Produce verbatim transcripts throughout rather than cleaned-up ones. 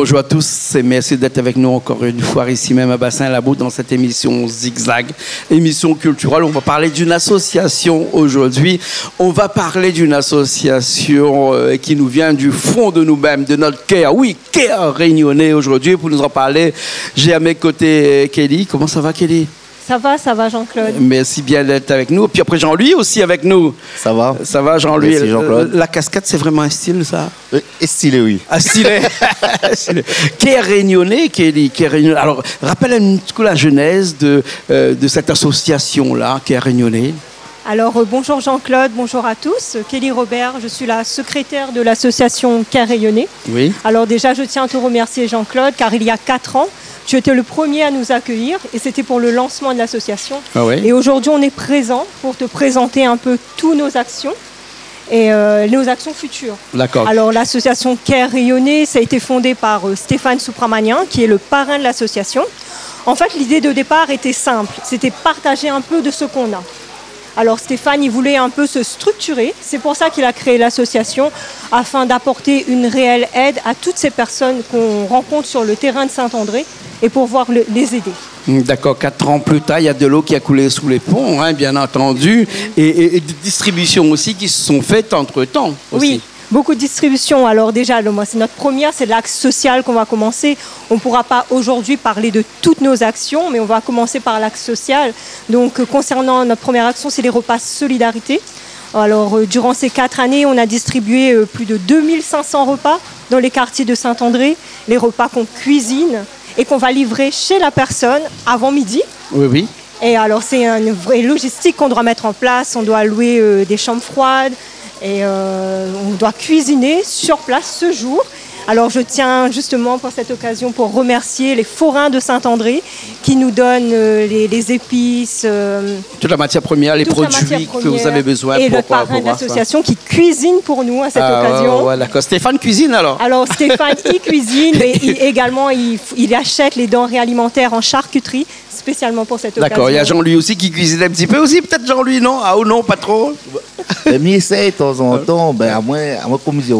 Bonjour à tous et merci d'être avec nous encore une fois ici même à Bassin Labou dans cette émission Zigzag, émission culturelle. On va parler d'une association aujourd'hui. On va parler d'une association, euh, qui nous vient du fond de nous-mêmes, de notre cœur. Oui, cœur réunionnais aujourd'hui. Pour nous en parler, j'ai à mes côtés, euh, Kelly. Comment ça va, Kelly ? Ça va, ça va, Jean-Claude. Merci bien d'être avec nous. Puis après, Jean-Louis aussi avec nous. Ça va. Ça va, Jean-Louis ? Merci, Jean-Claude. La, la casquette, c'est vraiment un style, ça ? Euh, et stylé, oui. Ah, stylé. Stylé. Cœur réunionnais, Kelly, Cœur réunionnais. Alors, rappelle un petit coup la genèse de, euh, de cette association-là, Cœur réunionnais. Alors, euh, bonjour Jean-Claude, bonjour à tous. Euh, Kelly Robert, je suis la secrétaire de l'association Cœur réunionnais. Oui. Alors déjà, je tiens à te remercier Jean-Claude, car il y a quatre ans, tu étais le premier à nous accueillir et c'était pour le lancement de l'association. Ah oui. Et aujourd'hui, on est présent pour te présenter un peu tous nos actions et, euh, nos actions futures. D'accord. Alors, l'association Cœur réunionnais, ça a été fondé par, euh, Stéphane Soupramanian, qui est le parrain de l'association. En fait, l'idée de départ était simple, c'était partager un peu de ce qu'on a. Alors, Stéphane, il voulait un peu se structurer. C'est pour ça qu'il a créé l'association, afin d'apporter une réelle aide à toutes ces personnes qu'on rencontre sur le terrain de Saint-André et pour pouvoir le, les aider. D'accord, quatre ans plus tard, il y a de l'eau qui a coulé sous les ponts, hein, bien entendu, et, et, et des distributions aussi qui se sont faites entre-temps aussi. Oui, beaucoup de distributions. Alors déjà, le, moi, c'est notre première, c'est l'axe social qu'on va commencer. On pourra pas aujourd'hui parler de toutes nos actions, mais on va commencer par l'axe social. Donc, euh, concernant notre première action, c'est les repas solidarité. Alors, euh, durant ces quatre années, on a distribué, euh, plus de deux mille cinq cents repas dans les quartiers de Saint-André, les repas qu'on cuisine et qu'on va livrer chez la personne avant midi. Oui, oui. Et alors, c'est une vraie logistique qu'on doit mettre en place. On doit louer, euh, des chambres froides et, euh, on doit cuisiner sur place ce jour. Alors, je tiens justement pour cette occasion pour remercier les forains de Saint-André qui nous donnent, euh, les, les épices, euh, toute la matière première, les produits que vous avez besoin pour, euh, pour pouvoir ça. Toute la matière première et le parrain de l'association qui cuisine pour nous à cette occasion. Ah, ouais, ouais, d'accord. Stéphane cuisine alors ? Alors, Stéphane, il cuisine, mais il, également, il, il achète les denrées alimentaires en charcuterie spécialement pour cette occasion. D'accord, il y a Jean-Louis aussi qui cuisine un petit peu aussi, peut-être Jean-Louis, non ? Ah, ou non, pas trop ? Mé mi éséy tanzantan, bin, amoin, amoin, konm mi di,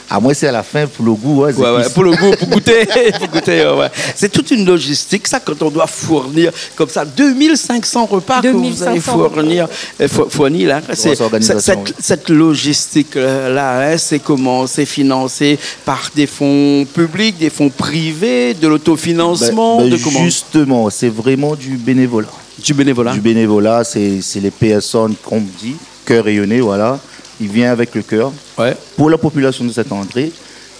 amoin sé a la fin pou lo gou, hein. Ouais, ouais, pou lo gou, pou gouté, pou gouté, ouais, ouais. C'est toute une logistique, ça, quand on doit fournir comme ça deux mille cinq cents repas que vous allez fournir, euh, fou-, fournir, là. Deux mille cinq cents repas. Grosse organisation, oui. C'est, c'est, cette, cette logistique, euh, là, hein, c'est comment ? C'est financé par des fonds publics, des fonds privés, de l'autofinancement, de comment ? Bin, bin, justement, c'est vraiment du bénévolat. Du bénévolat. Du bénévolat, c'est, c'est les personnes, comme dit, Cœur réunionnais, voilà. Il vient avec le cœur. Ouais. Pour la population de Saint-André.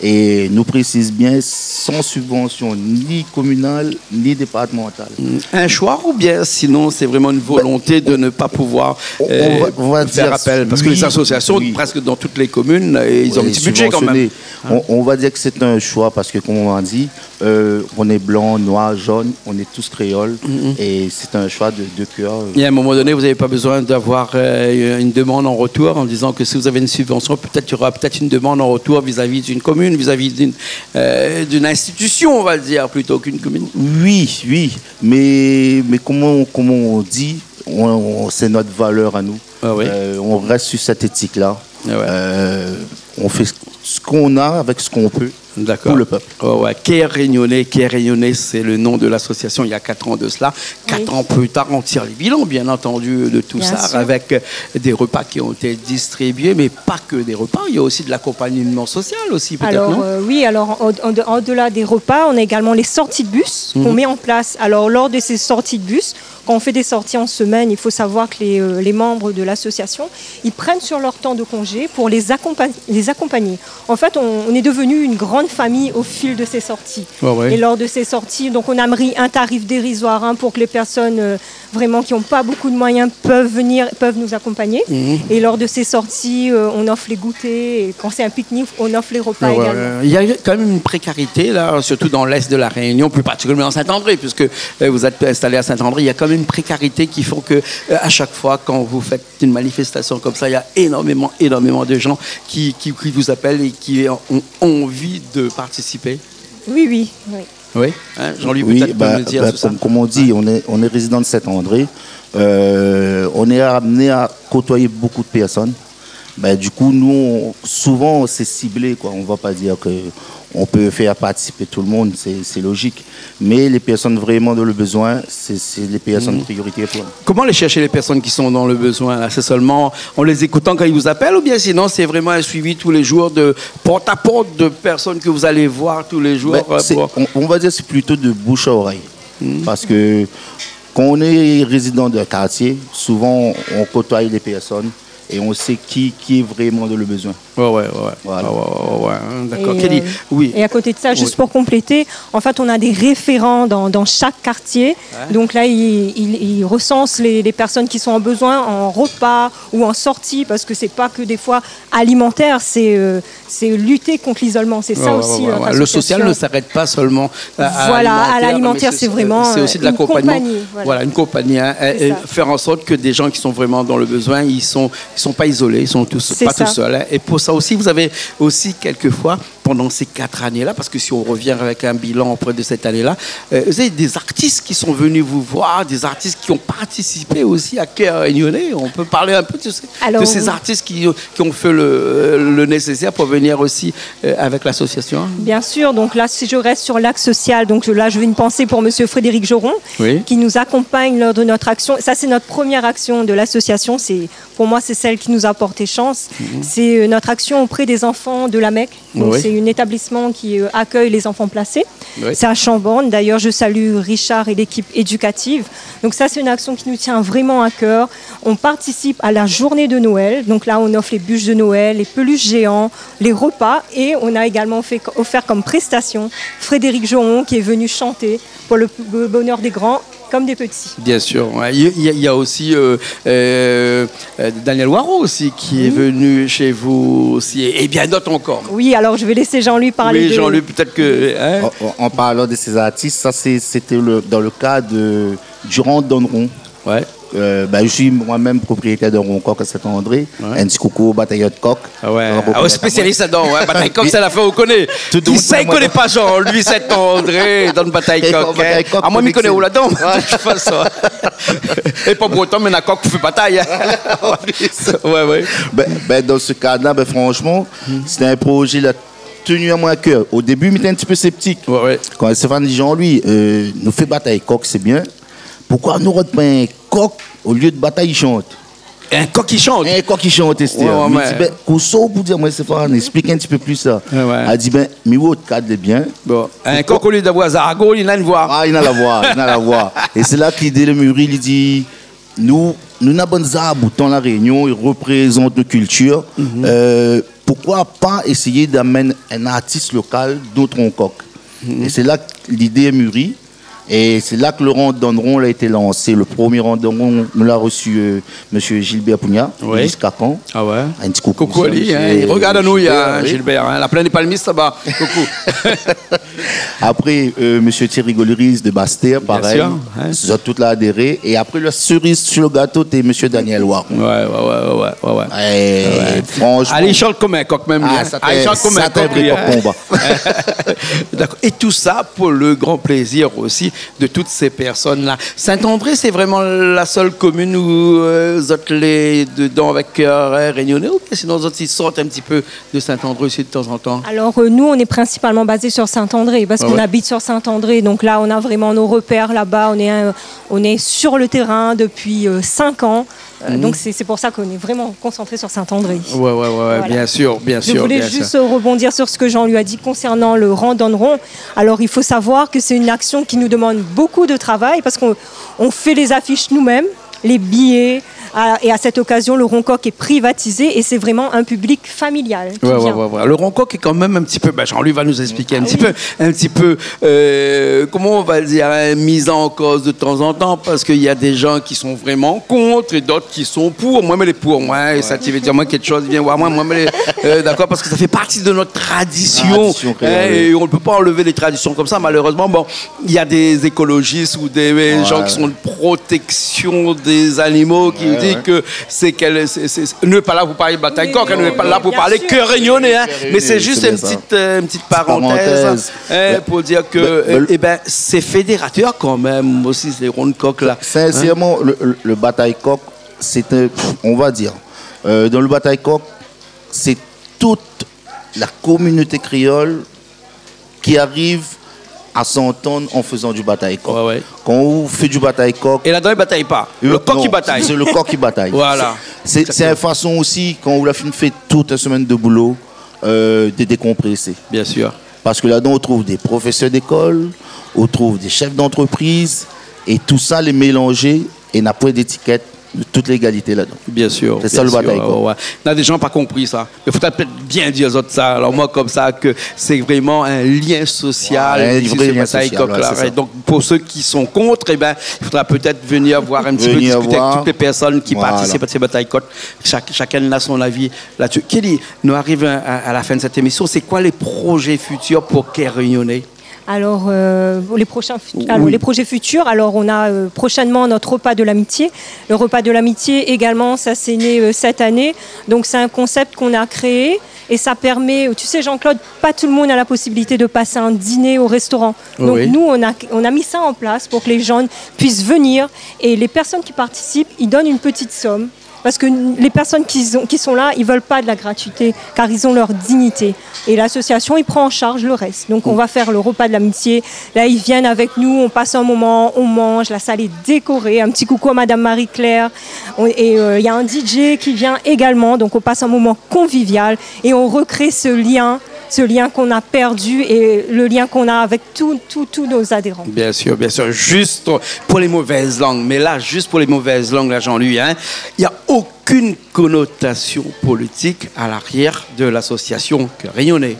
Et nou présiz bien, sans subvention ni communale, ni départementale. Mm. Un choix ou bien sinon c'est vraiment une volonté de ne pas pouvoir, euh, faire appel ? Parce que les associations, presque dans toutes les communes, euh, ils ont un petit budget quand même. Oui, on va dire que c'est un choix parce que, comme on dit, Euh, on est blanc, noir, jaune, on est tous créoles, et c'est un choix de, de cœur, euh. Et à un moment donné, vous n'avez pas besoin d'avoir, euh, une demande en retour en disant que si vous avez une subvention, peut-être il y aura peut-être une demande en retour vis-à-vis d'une commune, vis-à-vis d'une, euh, d'une institution, on va dire, plutôt qu'une commune. Oui, oui, mais, mais comme on, comme on dit, on, on, c'est notre valeur à nous. Ah oui. Euh, on reste sur cette éthique-là. Ah ouais. Euh, on fait ce qu'on a avec ce qu'on peut. D'accord. Pour le peuple. Ouais, ouais. Cœur réunionnais, Cœur réunionnais, c'est le nom de l'association il y a quatre ans de cela. Oui. Quatre ans plus tard, on tire les bilans, bien entendu, de tout ça, avec, euh, des repas qui ont été distribués, mais pas que des repas, il y a aussi de l'accompagnement social aussi, peut-être, non ? Bien sûr. Alors, euh, oui, alors, au, en de-, au-delà des repas, on a également les sorties de bus qu'on met en place. Mhm. Alors, lors de ces sorties de bus, quand on fait des sorties en semaine, il faut savoir que les, euh, les membres de l'association, ils prennent sur leur temps de congé pour les accompa-, les accompagner. En fait, on, on est devenu une grande famille au fil de ces sorties. Ouais, ouais. Et lors de ces sorties, donc, on a mis un tarif dérisoire, hein, pour que les personnes, euh, vraiment qui ont pas beaucoup de moyens peuvent venir, peuvent nous accompagner. Mhm. Et lors de ces sorties, euh, on offre les goûters. Et quand c'est un pique-nique, on offre les repas également. Ouais, ouais, ouais. Il y a quand même une précarité, là, surtout dans l'est de La Réunion, plus particulièrement à Saint-André, puisque, euh, vous êtes installé à Saint-André. Il y a quand même une précarité qui font que, euh, à chaque fois, quand vous faites une manifestation comme ça, il y a énormément, énormément de gens qui, qui, qui vous appellent et qui ont envie de participer. Oui, oui, oui. Oui, hein, Jean-Louis, peut-être peut nous dire sur ça. Oui, bah, bah, comme, comme on dit, on est, on est résident de Saint-André. Euh, on est amené à côtoyer beaucoup de personnes. Bah, du coup, nous, on, souvent, c'est ciblé, quoi. On va pas dire que On peut faire participer tout le monde, c'est, c'est logique. Mais les personnes vraiment dans le besoin, c'est, c'est les personnes prioritaires pour nous. Comment aller chercher les personnes qui sont dans le besoin, là ? C'est seulement en les écoutant quand ils vous appellent, ou bien sinon c'est vraiment un suivi tous les jours de porte à porte de personnes que vous allez voir tous les jours, euh, c'est, pour on, on va dire c'est plutôt de bouche à oreille. Parce que quand on est résident d'un quartier, souvent on côtoie les personnes et on sait qui, qui est vraiment dans le besoin. Ouais, ouais, ouais, ouais. Voilà. Ouais, ouais, ouais, ouais, hein, d'accord. Et, Kelly, euh, oui. Et à côté de ça, juste pour compléter, en fait, on a des référents dans, dans chaque quartier. Ouais. Donc là, ils, ils, ils recensent les, les personnes qui sont en besoin en repas ou en sortie, parce que c'est pas que des fois alimentaire, c'est, euh, c'est lutter contre l'isolement. C'est ça aussi, ouais, ouais, notre association. Le social ne s'arrête pas seulement à, à l'alimentaire, mais c'est, c'est aussi de l'accompagnement. Voilà, c'est une compagnie, hein, et, et faire en sorte que des gens qui sont vraiment dans le besoin, ils sont, ils sont pas isolés, ils sont tous, pas tout seuls, hein. Et pour ça aussi, vous avez aussi quelquefois, pendant ces quatre années-là, parce que si on revient avec un bilan auprès de cette année-là, euh, vous avez des artistes qui sont venus vous voir, des artistes qui ont participé aussi à Cœur Réunionnais. On peut parler un peu de ces, de ces artistes qui, qui ont fait le, le nécessaire pour venir aussi, euh, avec l'association. Bien sûr, donc là, si je reste sur l'axe social, donc là, je veux une pensée pour monsieur Frédéric Joron, qui nous accompagne lors de notre action. Ça, c'est notre première action de l'association. C'est, pour moi, c'est celle qui nous a porté chance. C'est, euh, notre action auprès des enfants de la Mecque. Donc, c'est un établissement qui, euh, accueille les enfants placés. C'est à Chambord. D'ailleurs, je salue Richard et l'équipe éducative. Donc ça, c'est une action qui nous tient vraiment à cœur. On participe à la journée de Noël. Donc là, on offre les bûches de Noël, les peluches géants, les repas. Et on a également fait, offert comme prestation Frédéric Joron qui est venu chanter pour le, le bonheur des grands comme des petits. Bien sûr, ouais. Il y a, il y a aussi, euh, euh, euh, Daniel Waro aussi qui est venu chez vous aussi, et, et bien d'autres encore. Oui, alors je vais laisser Jean-Louis parler. Oui, Jean-Louis, peut-être que, hein. En, en, en parlant de ces artistes, ça c'est, c'était le, dans le cadre de, du Rond Donron. Ouais. Euh, ben, je suis moi-même propriétaire d'un rond-coq à Saint-André. Ouais. Un petit coucou au Batailleur de Coq. Ah ouais. Ah ouais, spésialis ladan, ouais, batay kok, sa la fé, ou koné. Kisa i koné pa Jean-Louis Saint-André dann batay kok, hein ? Ah, moin mi koné ou ladan, de tout fason. É pa pou otan, mé na kok pou fé batay, hein. Ouais, ouais. Ben, ben, dans ce cadre-là, ben, franchement, c'était un projet la tenu à moi à cœur. Au début, mi té in ti pé sceptique. Ouais, ouais. Kan Stéphane i di, Jean-Louis, euh, nou fé batay kok, sé bien. Pourquoi nou rod pa in kok au lieu de batay shant ? In kok i shant. In kok i shant, Esther. Ouais, ouais. Mi di, ben, kosa ou pou dir, moin, Stéphane, explique un petit peu plus ça. Ouais, ouais. Èl i di, ben, mi oi out kad lé bien. Bon, in kok, au lieu d'avoir zargo, li na in voi. Ah, li na la voi, li na la voi. É sé la ke lidé la mûri, li di, nou, nou na bann zarboutan La Réunion, i reprézant nout kiltir. Euh, pourquoi pas essayer d'amener un artiste local dans nout rond-coq ? É sé la ke lidé la mûri. É sé la ke le Rond Donron la été lansé. Le premier Rond Donron, nou la resi, euh, monsieur Gilbert Pougnat, Ulysse Cacan. Ah ouais. In ti koukou ali, hein. Li rogard anou, Gilbert, hein. La Plaine des Palmistes laba. Koukou. Apré, euh, monsieur Thierry Goliris de Basse-Terre, parèy. Bien sûr, hein. Zot tout la adéré. É apré, la cerise sur le gâteau, té monsieur Daniel Waro. Ouais, ouais, ouais. É franchement. Alé, i shant konm in kok mèm, hein. Ah, sa té in vré kok konba. D'accord. Et tout ça pour le grand plaisir aussi de toutes ces personnes-là. Saint-André, c'est vraiment la seule commune où, euh, zot lé dedan avec Cœur Réunionnais, ou bien sinon zot i sort un petit peu de Saint-André aussi de temps en temps ? Alors, euh, nous, on est principalement basé sur Saint-André, parce qu'on habite sur Saint-André. Donc là, on a vraiment nos repères là-bas. On est un, on est sur le terrain depuis, euh, cinq ans. Euh, donc c'est, c'est pour ça qu'on est vraiment concentré sur Saint-André. Ouais, ouais, ouais, ouais, bien sûr, bien sûr. Voilà. Je voulais juste, euh, rebondir sur ce que Jean-Louis a dit concernant le Rond Donron. Alors, il faut savoir que c'est une action qui nous demande beaucoup de travail parce qu'on, on fait les affiches nous-mêmes, les billets, euh, et à cette occasion, le rond-coq est privatisé et c'est vraiment un public familial qui vient. Ouais, ouais, ouais. Le rond-coq est quand même un petit peu, ben, Jean-Louis va nous expliquer un petit peu, un petit peu, euh, comment on va dire, hein, mis en cause de temps en temps, parce qu'il y a des gens qui sont vraiment contre et d'autres qui sont pour. Moin mi lé pour, moin, é sa i vé dir moin kékshoz, vien voir moin, moin mi lé, euh, d'accord, parce que ça fait partie de notre tradition, hein, et on ne peut pas enlever les traditions comme ça, malheureusement. Bon, il y a des écologistes ou des gens qui sont de protection des animaux qui disent que c'est qu'elle, c'est, c'est, nou lé pa la pou parl batay kok, nou lé pa la pou parl Cœur Réunionnais, hein. Mais c'est juste une petite, euh, une petite parenthèse, hein, pour dire que, eh ben, c'est fédérateur quand même aussi, ces ronds-coqs-là. Sincèrement, le, le, le batay kok, c'est un, on va dire, euh, dans le batay kok, c'est toute la communauté créole ki ariv a s'antann an fezan di batay kok. Ouais, ouais. Kan ou fé di batay kok, é ladan i batay pa. Lo kok i batay. Non, sé lo kor ki batay. Voilà. Sé, sé in fason osi, kan ou la fine fé tout in semèn de boulo, euh, de dékonpresé. Bien sûr. Parske ladan, ou trouv dé profésèr d'ékol, ou trouv dé shèf d'antrepriz, é tousa lé mélanzé, é na poin d'étikèt, tout légalité ladan. Bien sûr, bien sûr. Sé sa lo batay kok. Ouais, ouais. Na dé jan pa konpri sa. Mé fodra pétèt bien dir azot sa. Alor, moin, konmsa, ke sé vréman in lien sosial, isi, in vré lien sosial, sé batay kok la. Ouais, sé sa. É donk, pou sak i lé kont, ében, i fodra pétèt vnir voir in ti pé, diskité avèk tout lé pèrsone ki partisip a sé batay kok. Shak-, shakinn na son avi la-dsi. Kelly, nou ariv a, a, a la fin de sèt émisyon. Sé koi lé projé fitir pou Kèr Rényoné ? Alors, euh, les prochains fut-, alors, les projets futurs, alors on a, euh, prochainement notre repas de l'amitié. Le repas de l'amitié également, ça c'est né, euh, cette année. Donc c'est un concept qu'on a créé et ça permet, tu sais Jean-Claude, pas tout le monde a la possibilité de passer un dîner au restaurant. Donc nous, on a, on a mis ça en place pour que les gens puissent venir et les personnes qui participent, ils donnent une petite somme. Parce que les personnes qui sont, qui sont là, ils veulent pas de la gratuité, car ils ont leur dignité. Et l'association, il prend en charge le reste. Donc, on va faire le repas de l'amitié. Là, ils viennent avec nous, on passe un moment, on mange, la salle est décorée. Un petit coucou à Madame Marie-Claire. On, et, euh, il y a un D J qui vient également, donc on passe un moment convivial et on recrée ce lien ce lien qu'on a perdu et le lien qu'on a avec tous, tous, tous nos adhérents. Bien sûr, bien sûr. Juste pour les mauvaises langues, mais là, juste pour les mauvaises langues, là, Jean-Louis, hein, il n'y a aucune connotation politique à l'arrière de l'association Kèr Rényoné.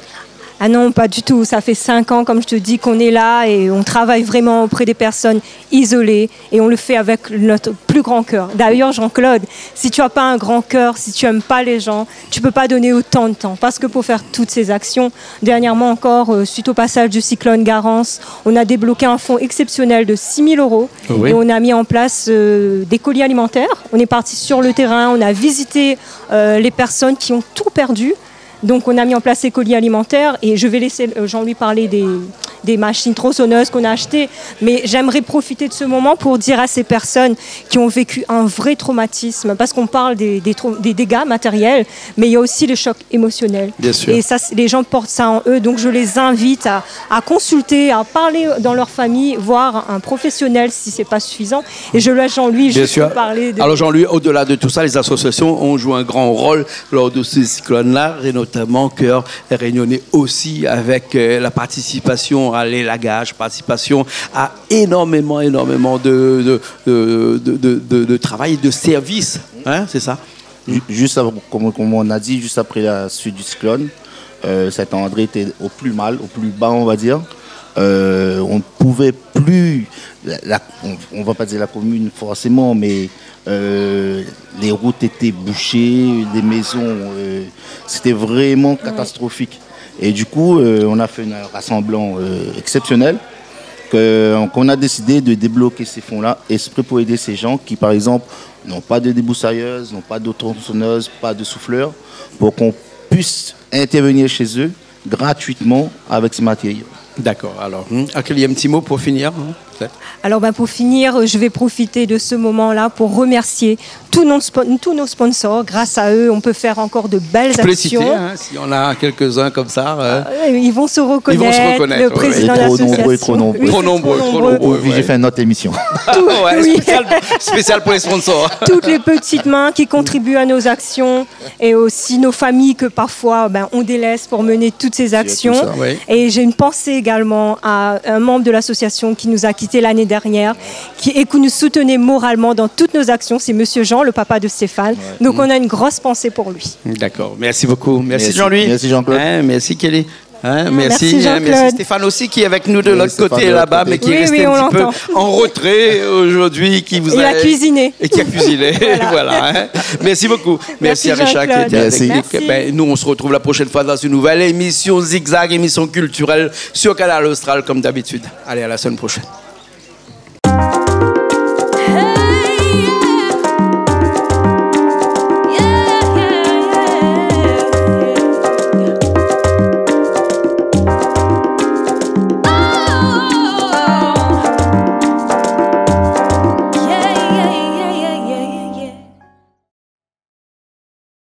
Ah non, pas du tout. Ça fait cinq ans, comme je te dis, qu'on est là et on travaille vraiment auprès des personnes isolées et on le fait avec notre plus grand cœur. D'ailleurs, Jean-Claude, si tu as pas un grand cœur, si tu aimes pas les gens, tu peux pas donner autant de temps. Parce que pour faire toutes ces actions, dernièrement encore, euh, suite au passage du cyclone Garance, on a débloqué un fonds exceptionnel de six mille euros. Oui. Et on a mis en place, euh, des colis alimentaires. On est parti sur le terrain, on a visité, euh, les personnes qui ont tout perdu. Donc, on a mis en place ces colis alimentaires et je vais laisser, euh, Jean-Louis parler des, des machines tronçonneuses qu'on a achetées. Mais j'aimerais profiter de ce moment pour dire à ces personnes qui ont vécu un vrai traumatisme, parce qu'on parle des, des trau-, des dégâts matériels, mais il y a aussi le choc émotionnel. Bien sûr. Et ça, c'est, les gens portent ça en eux. Donc, je les invite à, à consulter, à parler dans leur famille, voir un professionnel si c'est pas suffisant. Et je laisse Jean-Louis juste parler de... Bien sûr. Alors, Jean-Louis, au-delà de tout ça, les associations ont joué un grand rôle lors de ce cyclone-là, et notamment Kèr Rényoné aussi, avec, euh, la participation à l'élagage, participation à énormément, énormément de, de, de, de, de, de, de travail, de service, hein, c'est ça ? Ju-, juste avant, comme, comme on a dit, juste après la suite du cyclone, euh, Saint-André était au plus mal, au plus bas, on va dire. Euh, on ne pouvait plus, la, la, on, on va pas dire la commune forcément, mais, euh, les routes étaient bouchées, les maisons, euh, c'était vraiment catastrophique. Et du coup, euh, on a fait un rassemblement, euh, exceptionnel, que, qu'on a décidé de débloquer ces fonds-là exprès pour aider ces gens qui, par exemple, n'ont pas de débroussailleuse, n'ont pas de tronçonneuse, pas de souffleur, pour qu'on puisse intervenir chez eux gratuitement avec ces matériaux. D'accord, alors, hmm, Akélie, un petit mot pour finir, hein, peut-être ? Alors, ben, pour finir, je vais profiter de ce moment-là pour remercier tous nos spo-, tous nos sponsors. Grâce à eux, on peut faire encore de belles actions. Tu peux les citer, hein, s'il y en a quelques-uns comme ça, euh. Ah, oui, ils vont se reconnaître, oui, oui. Ils vont se reconnaître, le président de l'association. Trop nombreux, trop nombreux. Oui, c'est trop nombreux, trop nombreux, ouais. Obligé de faire une autre émission. Ouais, spécial, spécial pour les sponsors. Toutes les petites mains qui contribuent à nos actions. Et aussi nos familles que parfois, ben, on délaisse pour mener toutes ces actions. Il y a tout ça. Oui. Et j'ai une pensée également à un membre de l'association qui nous a quittés l'année dernière, qui, et que nous soutenait moralement dans toutes nos actions, c'est Monsieur Jean, le papa de Stéphane. Ouais. Donc, on a une grosse pensée pour lui. D'accord. Merci beaucoup. Merci, Jean-Louis. Merci, Jean-Claude. Hein, merci, Kelly. Hein, merci, hein, merci Stéphane aussi qui est avec nous de l'autre côté là-bas, mais qui est resté un petit peu en retrait aujourd'hui, qui vous a cuisiné. Oui, oui, on l'entend. Il a cuisiné. Voilà, hein. Merci beaucoup. Merci à Richard qui était avec nous. Merci Jean-Claude. Merci. Ben, nous, on se retrouve la prochaine fois dans une nouvelle émission Zigzag, émission culturelle sur Kanal Austral, comme d'habitude. Allez, à la semaine prochaine.